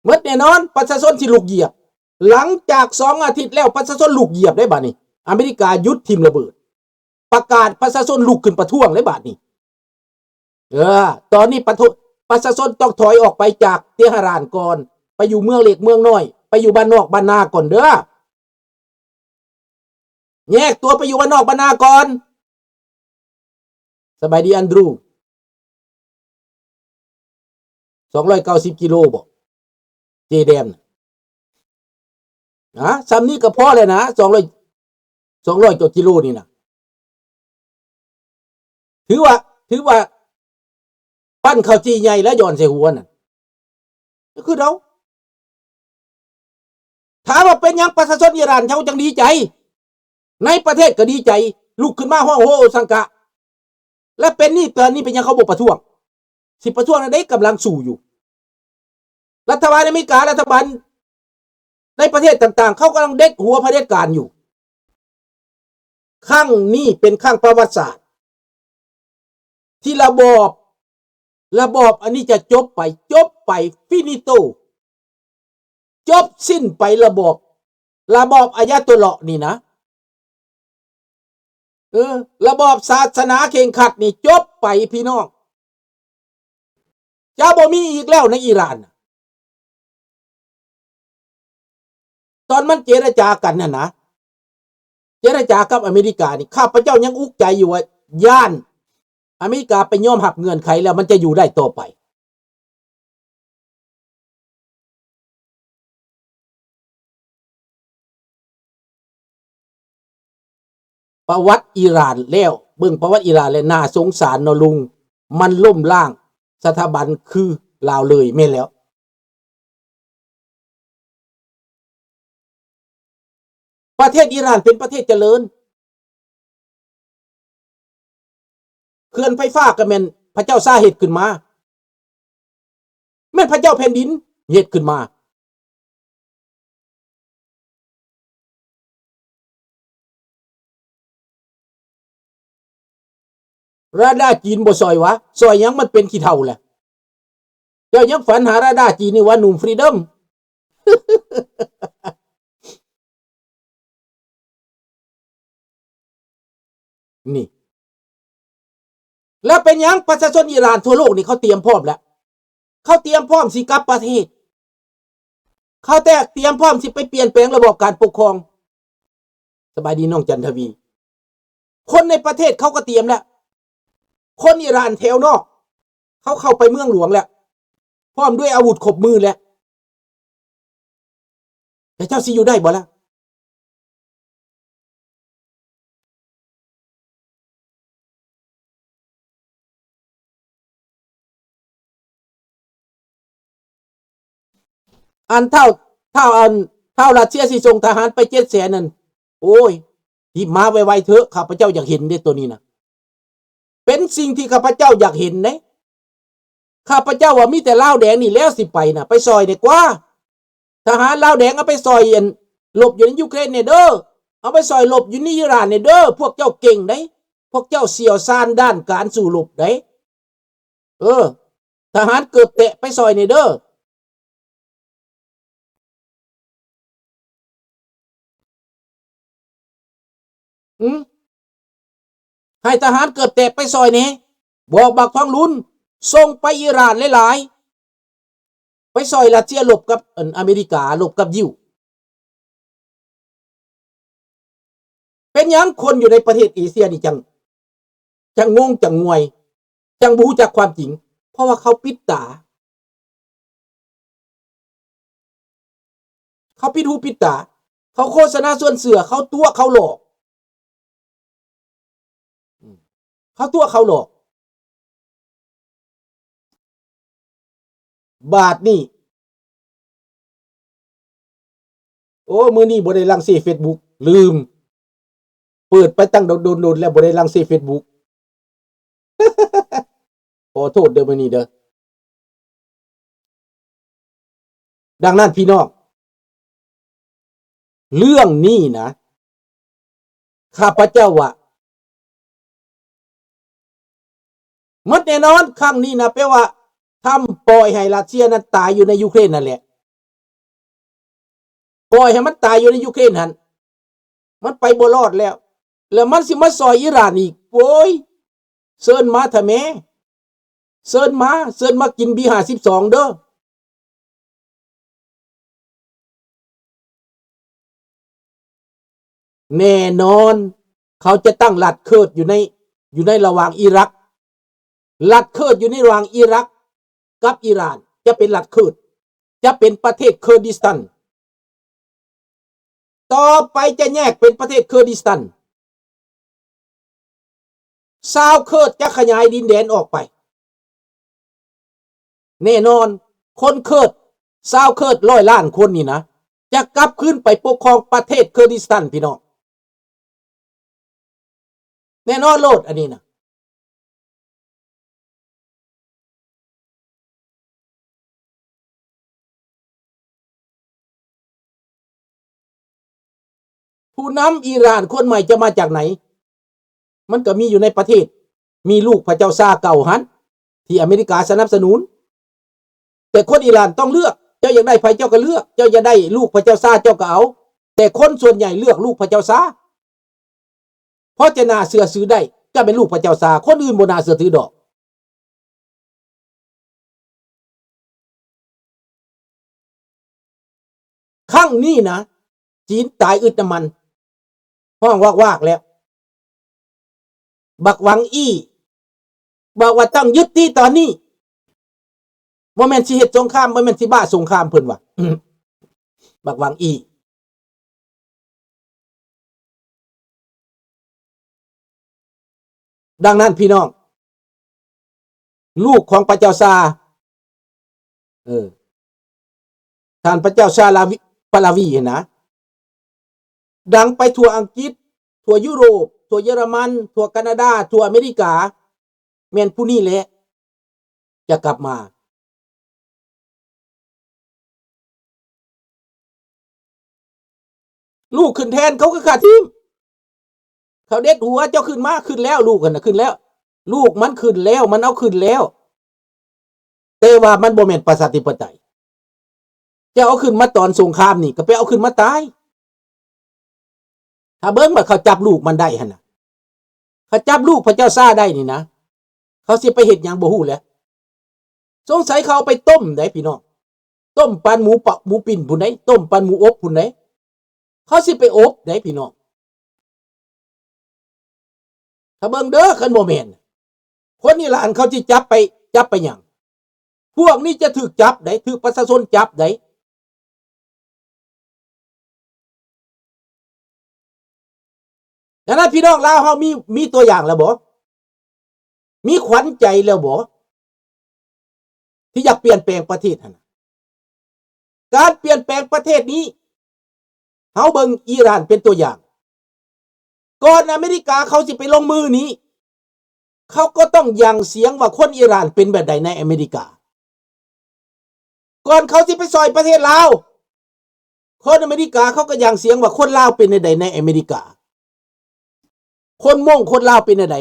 ໝົດແນ່ນອນ ປະຊາຊົນຊິລຸກຢຽບ. ຫຼັງຈາກສອງອາທິດແລ້ວ ປະຊາຊົນລຸກຢຽບໄດ້ບາດນີ້. ອາເມລິກາຢຸດຖິ້ມລະເບີດ. ປະກາດປະຊາຊົນລຸກຂຶ້ນປະທ້ວງເລີຍບາດນີ້. ເອີ ຕອນນີ້ປະໂທ ປະຊາຊົນຕ້ອງຖອຍອອກໄປຈາກເຕຫະຣານກ່ອນ, ໄປຢູ່ເມືອງເລັກເມືອງນ້ອຍ, ໄປຢູ່ບ້ານນອກບ້ານນາກ່ອນເດີ້. ແຍກຕົວໄປຢູ່ບ້ານນອກບ້ານນາກ່ອນ. ສະບາຍດີ ແອນດຣູ. ສອງຮ້ອຍເກົ້າສິບກິໂລບໍ? ເຈແດມນະ. ອາ ສ່ຳນີ້ກໍພໍແລ້ວນະ ສອງຮ້ອຍ ສອງຮ້ອຍກວ່າກິໂລນີ້ນະ. ຖືວ່າ ຖືວ່າ ປັ້ນເຂົ້າຈີ່ໃຫຍ່ແລ້ວ ຍ້ອນໃສ່ຫົວນັ້ນ. ຄືເຮົາ ຖາມວ່າເປັນຫຍັງປະຊາຊົນອີຣານເຂົາຈັ່ງດີໃຈ? ໃນປະເທດກໍດີໃຈ, ລຸກຂຶ້ນມາຮ້ອງໂຮໂອສັງກະ. ແລະ ເປັນນີ້ ຕອນນີ້ເປັນຫຍັງເຂົາບໍ່ປະທ້ວງ? ຊິປະທ້ວງແນວໃດ? ກຳລັງສູ້ຢູ່. ລັດຖະບານອາເມລິກາ, ລັດຖະບານໃນປະເທດຕ່າງໆ ເຂົາກຳລັງເດັດຫົວຜະເດັດການຢູ່. ຄັ້ງນີ້ເປັນຄັ້ງປະຫວັດສາດ ທີ່ລະບອບ ລະບອບອັນນີ້ຈະຈົບໄປ, ຈົບໄປ, ຟິນິໂຕ, ຈົບສິ້ນໄປ. ລະບອບ ລະບອບອາຍາໂຕເລາະນີ້ນະ, ເອີ ລະບອບສາສະໜາເຄັ່ງຄັດນີ້ຈົບໄປພີ່ນ້ອງ. ຈະບໍ່ມີອີກແລ້ວໃນອີຣານ. ຕອນມັນເຈລະຈາກັນຫັ້ນນະ, ເຈລະຈາກັບອາເມລິການີ້, ຂ້າພະເຈົ້າຍັງອຸກໃຈຢູ່ວ່າ ຢ້ານອາເມລິກາໄປຍອມຮັບເງື່ອນໄຂແລ້ວ ມັນຈະຢູ່ໄດ້ຕໍ່ໄປ. ປະຫວັດອີຣານແລ້ວ, ເບິ່ງປະຫວັດອີຣານແລ້ວ ໜ້າສົງສານເນາະລຸງ, ມັນລົ້ມລ້າງສະຖາບັນຄືລາວເລີຍ. ແມ່ນແລ້ວ. ປະເທດອີຣານເປັນປະເທດຈະເລີນ, ເຂື່ອນໄຟຟ້າກໍແມ່ນພະເຈົ້າຊາເຮັດຂຶ້ນມາ, ແມ່ນພະເຈົ້າແຜ່ນດິນເຮັດຂຶ້ນມາ. ລາດາຈີນບໍ່ຊ່ອຍຫວາ? ຊ່ອຍຫຍັງ? ມັນເປັນຂີ້ເຖົ້າແລ້ວ. ເຈົ້າຍັງຝັນຫາລາດາຈີນນີ້ຫວາ ໜຸ່ມຟຣີດອມ? ນີ້ ແລ້ວເປັນຫຍັງປະຊາຊົນອີຣານທົ່ວໂລກນີ້ ເຂົາຕຽມພ້ອມແລ້ວ, ເຂົາຕຽມພ້ອມຊິກັບປະເທດ, ເຂົາແຕ່ຕຽມພ້ອມຊິໄປປ່ຽນແປງລະບອບການປົກຄອງ. ສະບາຍດີນ້ອງຈັນທະວີ. ຄົນໃນປະເທດເຂົາກໍຕຽມແລ້ວ, ຄົນອີຣານແຖວນອກ ເຂົາເຂົ້າໄປເມືອງຫຼວງແລ້ວ ພ້ອມດ້ວຍອາວຸດຄົບມືແລ້ວ. ແຕ່ເຈົ້າຊິຢູ່ໄດ້ບໍ່ລະ? ອັນທ້າວ ທ້າວ ອັນ ທ້າວຣັດເຊຍຊິສົ່ງທະຫານໄປເຈັດແສນນັ້ນ ໂອ້ຍ ຮີບມາໄວໆເຖາະ, ຂ້າພະເຈົ້າຢາກເຫັນເດ້ໂຕນີ້ນະ. ເປັນສິ່ງທີ່ຂ້າພະເຈົ້າຢາກເຫັນເດ້. ຂ້າພະເຈົ້າວ່າມີແຕ່ລາວແດງນີ້ແລ້ວຊິໄປນະ, ໄປຊ່ອຍແດ່ກວ່າ. ທະຫານລາວແດງເອົາໄປຊ່ອຍ ອັນ ລົບຢູ່ໃນຢູເຄຣນແດ່ເດີ, ເອົາໄປຊ່ອຍລົບຢູ່ໃນອີຣານແດ່ເດີ. ພວກເຈົ້າເກັ່ງເດ້, ພວກເຈົ້າຊ່ຽວຊານດ້ານການສູ້ລົບເດ້. ເອີ ທະຫານເກີບແຕະໄປຊ່ອຍແດ່ເດີ. ອືມ ໃຫ້ທະຫານເກີບແຕະໄປຊ່ອຍແດ່. ບອກບັກທອງລຸນ ສົ່ງໄປອີຣານຫຼາຍໆ, ໄປຊ່ອຍຣັດເຊຍລົບກັບ ອັນ ອາເມລິກາ, ລົບກັບຢິວ. ເປັນຫຍັງຄົນຢູ່ໃນປະເທດເອເຊຍນີ້ຈັ່ງ ຈັ່ງງົງ ຈັ່ງງວຍ ຈັ່ງບໍ່ຮູ້ຈັກຄວາມຈິງ? ເພາະວ່າເຂົາປິດຕາ, ເຂົາປິດຫູປິດຕາ, ເຂົາໂຄສະນາຊວນເຊື່ອ, ເຂົາຕົວະ ເຂົາຫຼອກ. ອືມ ເຂົາຕົວະ ເຂົາຫຼອກ. ບາດນີ້ ໂອ້ ມື້ນີ້ບໍ່ໄດ້ລັງເຊເຟສບຸກ, ລືມ. ເປີດໄປຕັ້ງດົນໆ ແລ້ວບໍ່ໄດ້ລັງເຊເຟສບຸກ. ຂໍໂທດເດີມື້ນີ້ເດີ. ດັ່ງນັ້ນພີ່ນ້ອງ ເລື່ອງນີ້ນະ ຂ້າພະເຈົ້າວ່າ ໝົດແນ່ນອນ. ຄັ້ງນີ້ນະ ແປວ່າທຳປ່ອຍໃຫ້ຣັດເຊຍນັ້ນຕາຍຢູ່ໃນຢູເຄຣນນັ້ນແຫຼະ. ປ່ອຍໃຫ້ມັນຕາຍຢູ່ໃນຢູເຄຣນຫັ້ນ ມັນໄປບໍ່ລອດແລ້ວ ແລ້ວມັນຊິມາຊ່ອຍອີຣານອີກ. ໂອ້ຍ ເຊີນມາທະແມ ເຊີນມາ ເຊີນມາກິນບີຫ້າສິບສອງເດີ້. ແນ່ນອນ ເຂົາຈະຕັ້ງລັດເຄີດຢູ່ໃນ ຢູ່ໃນລະຫວ່າງອີຣັກ. ລັດເຄີດຢູ່ໃນລະຫວ່າງອີຣັກກັບອີຣານ ຈະເປັນລັດເຄີດ ຈະເປັນປະເທດເຄີດິສຕັນ. ຕໍ່ໄປຈະແຍກເປັນປະເທດເຄີດິສຕັນ. ຊາວເຄີດຈະຂະຫຍາຍດິນແດນອອກໄປ. ແນ່ນອນ ຄົນເຄີດ ຊາວເຄີດຮ້ອຍລ້ານຄົນນີ້ນະ ຈະກັບຄືນໄປປົກຄອງປະເທດເຄີດິສຕັນ ພີ່ນ້ອງ. ແນ່ນອນໂລດອັນນີ້ນະ. ຜູ້ນຳອີຣານຄົນໃໝ່ຈະມາຈາກໃນ? ມັນກໍມີຢູ່ໃນປະເທດ ມີລູກພະເຈົ້າຊາເກົ່າຫັ້ນ ທີ່ອາເມລິກາສະໜັບສະໜູນ. ແຕ່ຄົນອີຣານຕ້ອງເລືອກ ເຈົ້າຢາກໄດ້ໃຜເຈົ້າກໍເລືອກ ເຈົ້າຢາກໄດ້ລູກພະເຈົ້າຊາເຈົ້າກໍເອົາ. ແຕ່ຄົນສ່ວນໃຫຍ່ເລືອກລູກພະເຈົ້າຊາ ເພາະຈະໜ້າເຊື່ອຖືໄດ້ ກໍເປັນລູກພະເຈົ້າຊາ ຄົນອື່ນບໍ່ໜ້າເຊື່ອຖືດອກ. ຄັ້ງນີ້ນະ ຈີນຕາຍອຶດນ້ຳມັນ ຮ້ອງວາກໆແລ້ວ. ບັກຫວັງອີ່ ບອກວ່າຕ້ອງຢຸດຕິຕອນນີ້ ບໍ່ແມ່ນຊິເຮັດສົງຄາມ ບໍ່ແມ່ນຊິບ້າສົງຄາມ ເພິ່ນວ່າ ບັກຫວັງອີ່. ດັ່ງນັ້ນພີ່ນ້ອງ ລູກຂອງພະເຈົ້າຊາ ເອີ ທ່ານພະເຈົ້າຊາລາວີ ປາລາວີຫັ້ນນະ ດັງໄປທົ່ວອັງກິດ ທົ່ວຢູໂຣບ ທົ່ວເຢຍລະມັນ ທົ່ວການາດາ ທົ່ວອາເມລິກາ ແມ່ນຜູ້ນີ້ແຫຼະຈະກັບມາ. ລູກຂຶ້ນແທນ ເຂົາກໍຂ້າຖິ້ມ ເຂົາເດັດຫົວ ເຈົ້າຂຶ້ນມາ ຂຶ້ນແລ້ວ ລູກຫັ້ນນະ ຂຶ້ນແລ້ວ ລູກມັນຂຶ້ນແລ້ວ ມັນເອົາຂຶ້ນແລ້ວ ແຕ່ວ່າມັນບໍ່ແມ່ນປະຊາທິປະໄຕ. ເຈົ້າເອົາຂຶ້ນມາຕອນສົງຄາມນີ້ ກໍໄປເອົາຂຶ້ນມາຕາຍ. ຖ້າເບິ່ງວ່າເຂົາຈັບລູກມັນໄດ້ຫັ້ນນະ ເຂົາຈັບລູກພະເຈົ້າຊາໄດ້ນີ້ນະ ເຂົາຊິໄປເຮັດຫຍັງບໍ່ຮູ້ແຫຼະ. ສົງໄສເຂົາເອົາໄປຕົ້ມໄດ໋ພີ່ນ້ອງ ຕົ້ມປານໝູປະ ໝູປີ້ນພຸ້ນໄດ໋ ຕົ້ມປານໝູອົບພຸ້ນໄດ໋ ເຂົາຊິໄປອົບໄດ໋ພີ່ນ້ອງ. ຖ້າເບິ່ງເດີ້ ຄັນບໍ່ແມ່ນ ຄົນອີຣານເຂົາຊິຈັບໄປ ຈັບໄປຫຍັງ? ພວກນີ້ຈະຖືກຈັບໄດ໋ ຖືກປະຊາຊົນຈັບໄດ໋. ດັ່ງນັ້ນ ພີ່ນ້ອງລາວເຮົາມີ ມີຕົວຢ່າງແລ້ວບໍ່? ມີຂວັນໃຈແລ້ວບໍ່? ທີ່ຢາກປ່ຽນແປງປະເທດຫັ້ນນະ ການປ່ຽນແປງປະເທດນີ້ ເຮົາເບິ່ງອີຣານເປັນຕົວຢ່າງ. ກ່ອນອາເມລິກາເຂົາຊິໄປລົງມືນີ້ ເຂົາກໍຕ້ອງຢັ້ງສຽງວ່າຄົນອີຣານເປັນແບບໃດໃນອາເມລິກາ. ກ່ອນເຂົາຊິໄປຊ່ອຍປະເທດລາວ ຄົນອາເມລິກາເຂົາກໍຢັ້ງສຽງວ່າຄົນລາວເປັນແນວໃດໃນອາເມລິກາ. ຄົນມົ້ງຄົນລາວເປັນແນວໃດ?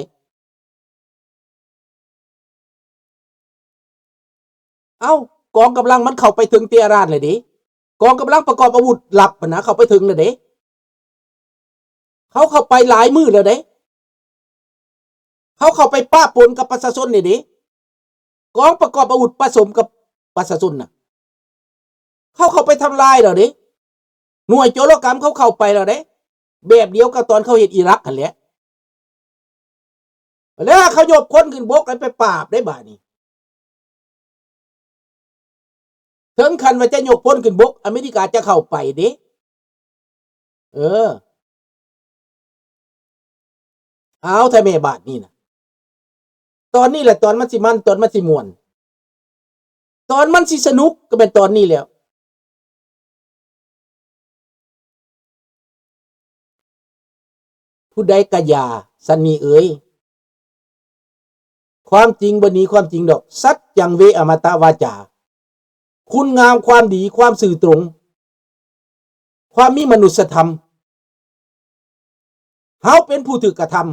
ເອົ້າ ກອງກຳລັງມັນເຂົ້າໄປເຖິງເຕຫະຣານແລ້ວເດ້. ກອງກຳລັງປະກອບອາວຸດລັບຫັ້ນນະ ເຂົ້າໄປເຖິງແລ້ວເດ້. ເຂົາເຂົ້າໄປຫຼາຍມື້ແລ້ວເດ້. ເຂົາເຂົ້າໄປປະປົນກັບປະຊາຊົນແລ້ວເດ້. ກອງປະກອບອາວຸດປະສົມກັບປະຊາຊົນນະ ເຂົາເຂົ້າໄປທຳລາຍແລ້ວເດ້. ໜ່ວຍໂຈລະກຳເຂົາເຂົ້າໄປແລ້ວເດ້. ແບບດຽວກັບຕອນເຂົາເຮັດອີຣັກຫັ້ນແຫຼະ. ແລ້ວເຂົາຍົກພົນຂຶ້ນບົກ ໄປປາບໄດ້ບາດນີ້. ເຖິງຂັ້ນວ່າຈະຍົກພົນຂຶ້ນບົກ ອາເມລິກາຈະເຂົ້າໄປເດ້. ເອີ ເອົາແທ້ແມ່ບາດນີ້ນະ. ຕອນນີ້ແຫຼະ ຕອນມັນຊິມັນ ຕອນມັນຊິມ່ວນ ຕອນມັນຊິສະໜຸກ ກໍແມ່ນຕອນນີ້ແລ້ວ. ຜູ້ໃດກະຢ່າ ສັນນີເອີຍ. ຄວາມຈິງບໍ່ໜີຄວາມຈິງດອກ. ສັດຈັງເວ ອະມະຕະວາຈາ. ຄຸນງາມຄວາມດີ ຄວາມຊື່ຕົງ ຄວາມມີມະນຸດສະທຳ. ເຮົາເປັນຜູ້ຖືກກະທຳ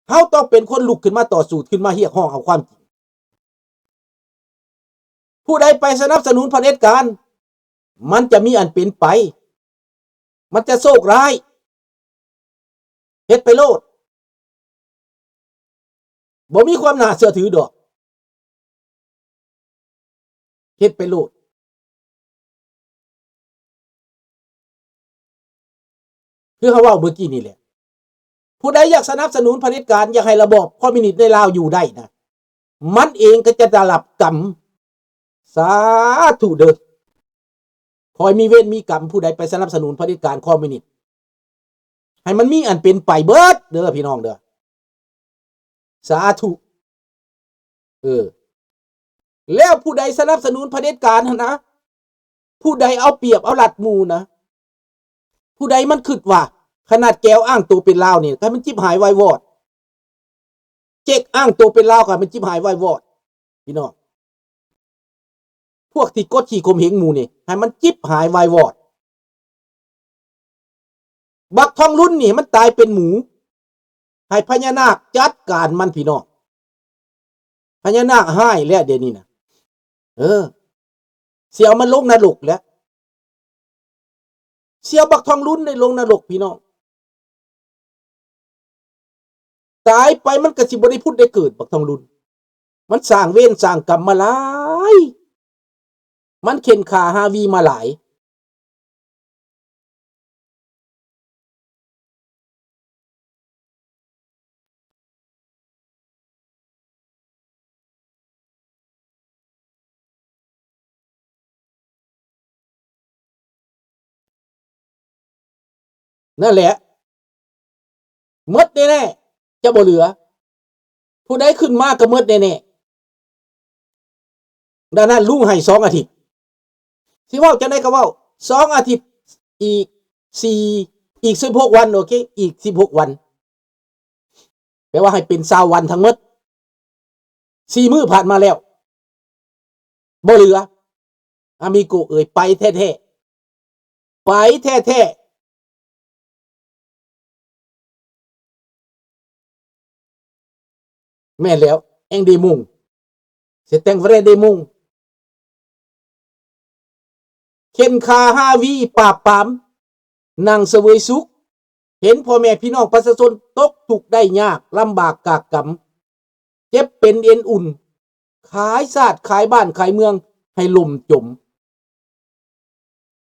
ເຮົາຕ້ອງເປັນຄົນລຸກຂຶ້ນມາຕໍ່ສູ້ ຂຶ້ນມາຮຽກຮ້ອງເອົາຄວາມຈິງ. ຜູ້ໃດໄປສະໜັບສະໜູນຜະເດັດການ ມັນຈະມີອັນເປັນໄປ, ມັນຈະໂຊກຮ້າຍ. ເຮັດໄປໂລດ, ບໍ່ມີຄວາມໜ້າເຊື່ອຖືດອກ. ເຮັດໄປໂລດ. ຄືເຮົາເວົ້າເມື່ອກີ້ນີ້ແຫຼະ, ຜູ້ໃດຢາກສະໜັບສະໜູນຜະເດັດການ, ຢາກໃຫ້ລະບອບຄອມມິວນິດໃນລາວຢູ່ໄດ້ນະ, ມັນເອງກໍຈະໄດ້ຮັບກຳ. ສາທຸເດີ້. ຂໍໃຫ້ມີເວນມີກຳຜູ້ໃດໄປສະໜັບສະໜູນຜະເດັດການຄອມມິວນິດ, ໃຫ້ມັນມີອັນເປັນໄປເບິດເດີ້ພີ່ນ້ອງເດີ້. ສາທຸ. ເອີ ແລ້ວຜູ້ໃດສະໜັບສະໜູນຜະເດັດການຫັ້ນນະ, ຜູ້ໃດເອົາປຽບເອົາລັດໝູ່ນະ, ຜູ້ໃດມັນຄິດວ່າ ຂະໜາດແກວອ້າງໂຕເປັນລາວນີ້ ໃຫ້ມັນຈິບຫາຍວາຍວອດ, ເຈັກອ້າງໂຕເປັນລາວ ໃຫ້ມັນຈິບຫາຍວາຍວອດ ພີ່ນ້ອງ. ພວກທີ່ກົດຂີ່ຂົ່ມເຫງໝູ່ນີ້ ໃຫ້ມັນຈິບຫາຍວາຍວອດ. ບັກທອງລຸນນີ້ໃຫ້ມັນຕາຍເປັນໝູ, ໃຫ້ພະຍານາກຈັດການມັນ ພີ່ນ້ອງ. ພະຍານາກຮ້າຍແລ້ວດຽວນີ້ນະ. ເອີ ຊິເອົາມັນລົງນະລົກແລ້ວ. ຊິເອົາບັກທອງລຸນໄດ້ລົງນະລົກ ພີ່ນ້ອງ. ຕາຍໄປມັນກໍຊິບໍ່ໄດ້ຜຸດໄດ້ເກີດ ບັກທອງລຸນ. ມັນສ້າງເວນສ້າງກຳມາຫຼາຍ, ມັນເຂັ່ນຂ້າຮາວີມາຫຼາຍ. ນັ້ນແຫຼະ ໝົດແນ່ໆ ຈະບໍ່ເຫຼືອ. ຜູ້ໃດຂຶ້ນມາກໍໝົດແນ່ໆ. ດັ່ງນັ້ນລຸງໃຫ້ສອງອາທິດ, ຊິເວົ້າຈັ່ງໃດກໍເວົ້າ, ສອງອາທິດ, ອີກສີ່, ອີກສິບຫົກວັນ, ໂອເຄ, ອີກສິບຫົກວັນ, ແປວ່າໃຫ້ເປັນຊາວວັນທັງໝົດ. ສີ່ມື້ຜ່ານມາແລ້ວ ບໍ່ເຫຼືອ. ອາມິໂກເອີຍ, ໄປແທ້ໆ, ໄປແທ້ໆ. ແມ່ນແລ້ວ, ແອງເດມຸງ, ເສແຕງແວຣເດມຸງ, ເຂັ່ນຂ້າຮາວີ, ປາບປາມ, ນັ່ງສະເຫວີຍສຸກ, ເຫັນພໍ່ແມ່ພີ່ນ້ອງປະຊາຊົນຕົກທຸກໄດ້ຍາກ, ລຳບາກກາກກຳ, ເຈັບເປັນເອັນອຸ່ນ, ຂາຍຊາດຂາຍບ້ານຂາຍເມືອງໃຫ້ຫຼົ່ມຈົມ,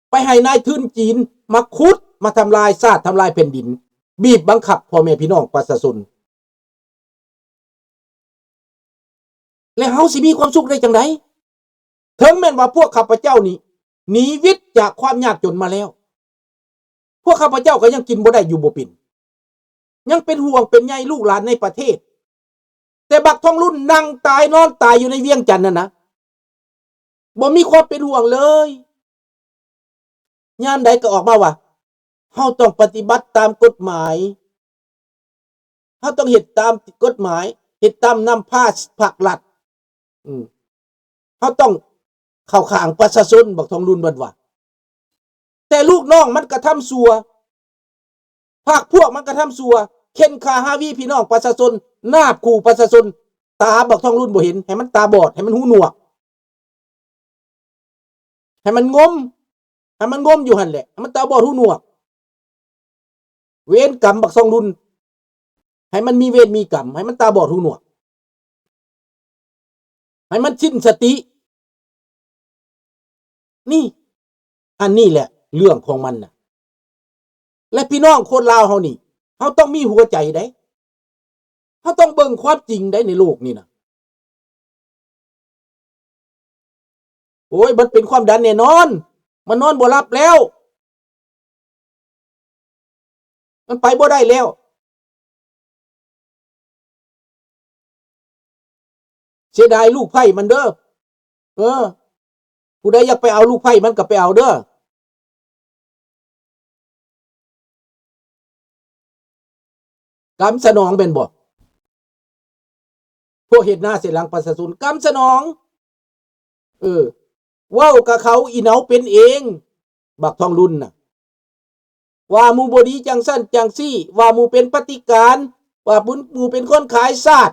ໄປໃຫ້ນາຍທຶນຈີນມາຂຸດ, ມາທຳລາຍຊາດ, ທຳລາຍແຜ່ນດິນ, ບີບບັງຄັບພໍ່ແມ່ພີ່ນ້ອງປະຊາຊົນ. ແລະ ເຮົາຊິມີຄວາມສຸກໄດ້ຈັ່ງໃດ? ເຖິງແມ່ນວ່າພວກຂ້າພະເຈົ້ານີ້ໜີວິດຈາກຄວາມຍາກຈົນມາແລ້ວ, ພວກຂ້າພະເຈົ້າກໍຍັງກິນບໍ່ໄດ້ຢູ່ບໍ່ເປັນ, ຍັງເປັນຫ່ວງເປັນໃຍລູກຫຼານໃນປະເທດ. ແຕ່ບັກທອງລຸນນັ່ງຕາຍນອນຕາຍຢູ່ໃນວຽງຈັນນັ້ນນະ, ບໍ່ມີຄວາມເປັນຫ່ວງເລີຍ. ຍາມໃດກໍອອກມາວ່າ ເຮົາຕ້ອງປະຕິບັດຕາມກົດໝາຍ, ເຮົາຕ້ອງເຮັດຕາມກົດໝາຍ, ເຮັດຕາມນຳພາພັກລັດ. ອືມ ເຮົາຕ້ອງເຂົ້າຂ້າງປະຊາຊົນ, ບັກທອງລຸນເພິ່ນວ່າ. ແຕ່ລູກນ້ອງມັນກະທຳຊົ່ວ, ພາກພວກມັນກະທຳຊົ່ວ, ເຂັ່ນຂ້າຮາວີພີ່ນ້ອງປະຊາຊົນ, ນາບຂູ່ປະຊາຊົນ. ຕາບັກທອງລຸນບໍ່ເຫັນ, ໃຫ້ມັນຕາບອດ, ໃຫ້ມັນຫູໜວກ, ໃຫ້ມັນງົມ, ໃຫ້ມັນງົມຢູ່ຫັ້ນແຫຼະ, ໃຫ້ມັນຕາບອດຫູໜວກ. ເວນກຳບັກຊອງລຸນ, ໃຫ້ມັນມີເວນມີກຳ, ໃຫ້ມັນຕາບອດຫູໜວກ, ໃຫ້ມັນສິ້ນສະຕິ. ນີ້, ອັນນີ້ແຫຼະເລື່ອງຂອງມັນນະ. ແລະ ພີ່ນ້ອງຄົນລາວເຮົານີ້, ເຮົາຕ້ອງມີຫົວໃຈເດ້. ເຮົາຕ້ອງເບິ່ງຄວາມຈິງໄດ໋ໃນໂລກນີ້ນະ. ໂອ້ຍ, ມັນເປັນຄວາມດັນແນ່ນອນ, ມັນນອນບໍ່ຫຼັບແລ້ວ, ມັນໄປບໍ່ໄດ້ແລ້ວ. ເສຍດາຍລູກໃພ້ມັນເດີ້. ເອີ, ຜູ້ໃດຢາກໄປເອົາລູກໃພ້ມັນກໍໄປເອົາເດີ້. ກຳສະໜອງແມ່ນບໍ່? ພວກເຮັດໜ້າເສຍຫຼັງປະຊາຊົນ, ກຳສະໜອງ. ເອີ, ເວົ້າກັບເຂົາອີ່ເນົາເປັນເອງ, ບັກທອງລຸນນະ. ວ່າໝູ່ບໍ່ດີຈັ່ງຊັ້ນຈັ່ງຊີ້, ວ່າໝູ່ເປັນປະຕິການ, ວ່າບຸນ ໝູ່ເປັນຄົນຂາຍຊາດ,